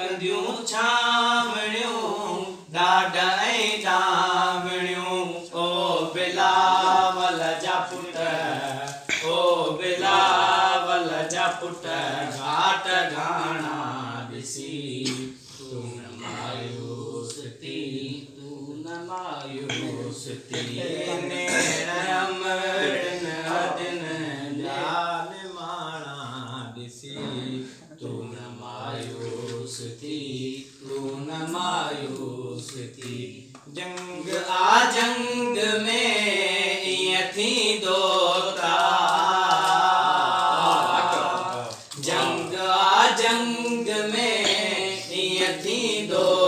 ڪنديون ڇانوڻيون، ڏاڍ ۽ ڏانوڻيون، او بلاول جا پٽ، او بلاول جا پٽ، گهاٽ گهاڻا ڏسي، تون نه مايوس ٿي، تون نه مايوس ٿي. نيڻ امڙين ادين جا نماڻا ڏسي، تون نه مايوس ٿي، تون نه مايوس ٿي. جنگ آ جنگ ۾ ائين ٿيندو تا، جنگ آ جنگ ۾ ائين ٿيندو